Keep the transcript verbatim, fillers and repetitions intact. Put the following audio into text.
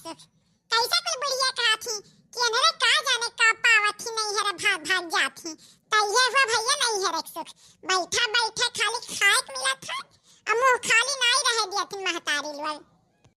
सुख। कैसे कोई बुढ़िया कहत ही कि अनरे का जाने का पावत ही, नैहर भाग भाग जात ही। त इहे हुआ भैया नैहर एक सुख, बैठा बैठा खाली खाए के मिलत है, अब मुँह खाली नाई रहे दियत ही महतारी लोग।